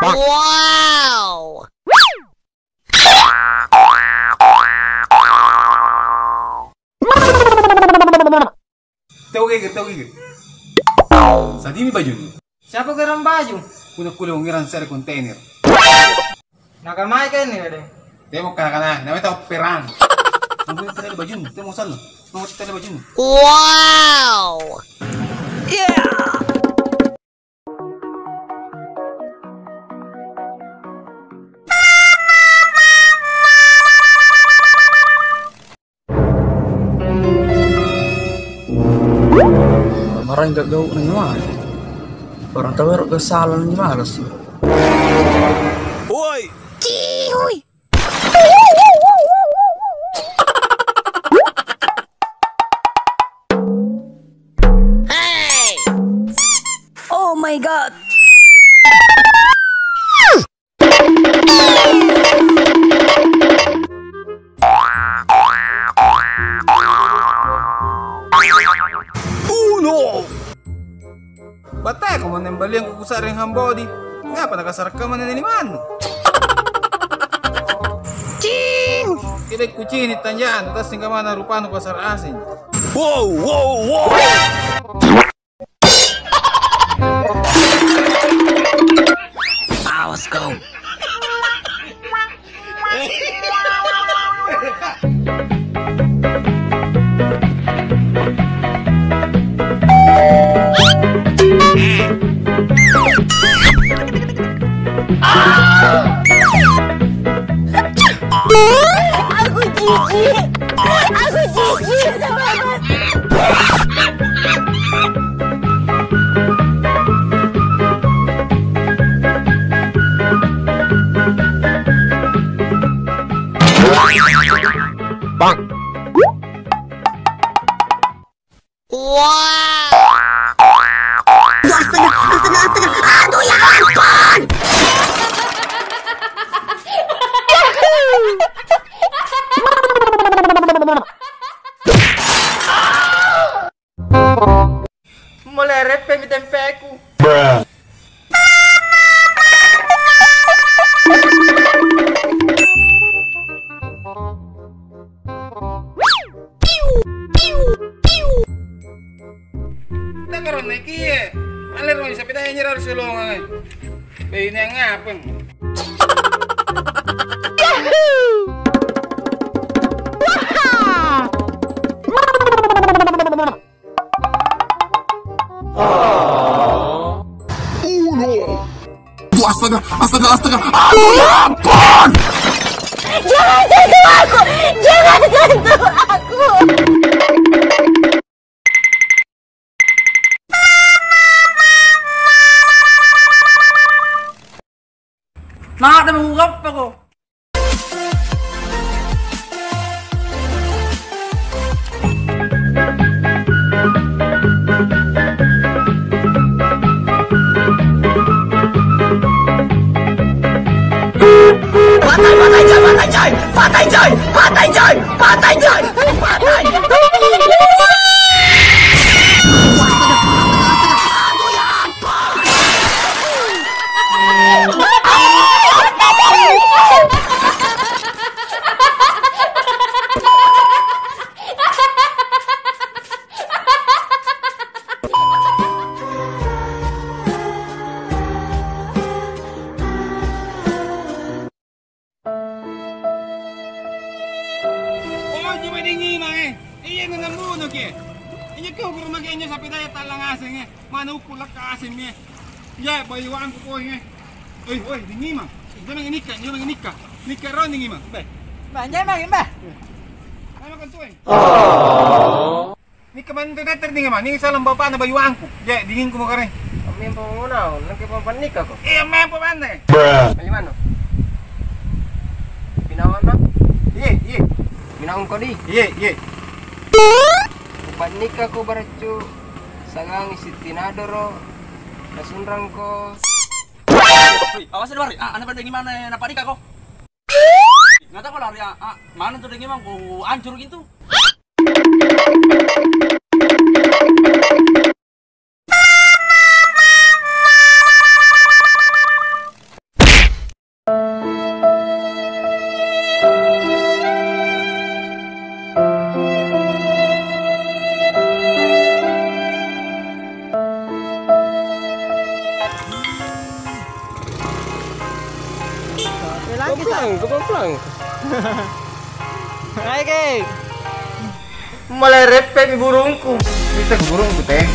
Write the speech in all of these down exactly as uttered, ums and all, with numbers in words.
Wow! Tau geger, tau geger. Sadimi bajunnu. Siapa gerang baju? Kuna kulle ngerang sere kontainer. Nakamai kenni, Dede? Temo kana-kana, namanya tau perang. Mau tele bajunnu, temo sallo. Mau tele bajunnu. Wow! Yeah! Marang gak gau nanyuara. Barang tau ero gak salah nanyuara sih. Woi. Cihui. Hey. Oh my God. Uno! Bateko manne baliangku kusa'ring hambodi. Ngapa nakasara' kamma nene limannu? Cing! Kidai kucini' tanja'nu, tassing kamma rupanu kasara' asing. Wow, wow, wow! Awas kau. Aku jijik. Aku jijik sama Mas. Bang. Wow. Astaga, astaga, astaga. Aduh, ya ampun. Mulai reppemi tempeku. Takarang naik iye. Aleroi sapedaya nyerang solongang. Bene ngapeng. Tuh, astaga, astaga, astaga. Aduh, ya ampun! Jangan sentuh aku! Jangan sentuh aku! Nada mau apa kok? Patai, patai, coy, patai, coy! Patai, coy! Patai, coy! Patai, coy! Patai! Oh, cuma dingi, Mang, eh. Iya, na nambunuki. Injo kau guru maki injo sapedaya tallang aseng, eh. Mana uku lakka aseng, eh. Ya, bayu angku poeng, eh. Oi, oi, dingi, Mang. Jangan nikah, jangan nikah. Nikah ro dingi, Mang. Beh. Bang, jangan, Bang, Bang. Mana kan tueng? Oh. Nika bantu tetter dingi ma, nika salang bapakna bayu angku. Je, dingingku mo kare. Mempo mo naung, nangke mo pannikako. Iya, mempo banne. Bruh. Bagaimana? Pinawanna? Iya, iya. Pinaung kodi? Iya, iya. Pannikako baraccu, sagangi sittinadoro, nasunrangko. Hei, awas deh, Bari. Ah, anak pada gimana, napanikako? Ngata ko lari, ah, ah, mana tuh dengimang, ku ancur gitu. Pelang kita. Pelang, pelang. Hai, Kek. Mulai reppemi burungku. Bisa ke burungku, teh.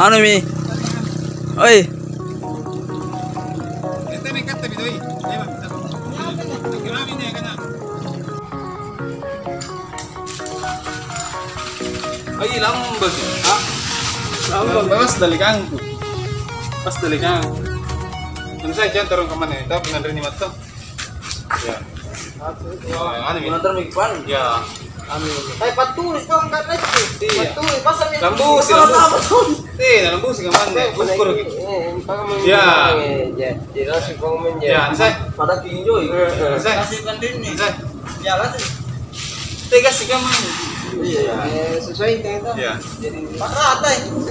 Anu mi. Oi. Ai, lambeki. Ah. Lambeki. Pas dalikangku. Pas dalikangku. Ini saya jangan terung kemana, tapi nanti ini matang. Ya. Anu, motor mi kuan. Ya. Anu. Tapi patulis kau angkat aja tuh. Iya. Patulis, masa mi. Lambusi, lambusi. Eh, lambusi kemana? Ukur gitu. Eh, paham. Ya. Eh, ya. Jelas sih, paham, ya. Ya, saya. Pada kinjoi. Eh, eh. Saya. Kasih bandingnya. Saya. Ya, langsung. Tegas sih kemana? Iya. Eh, sesuai dengan itu. Ya. Jadi, Pak Rata, ya.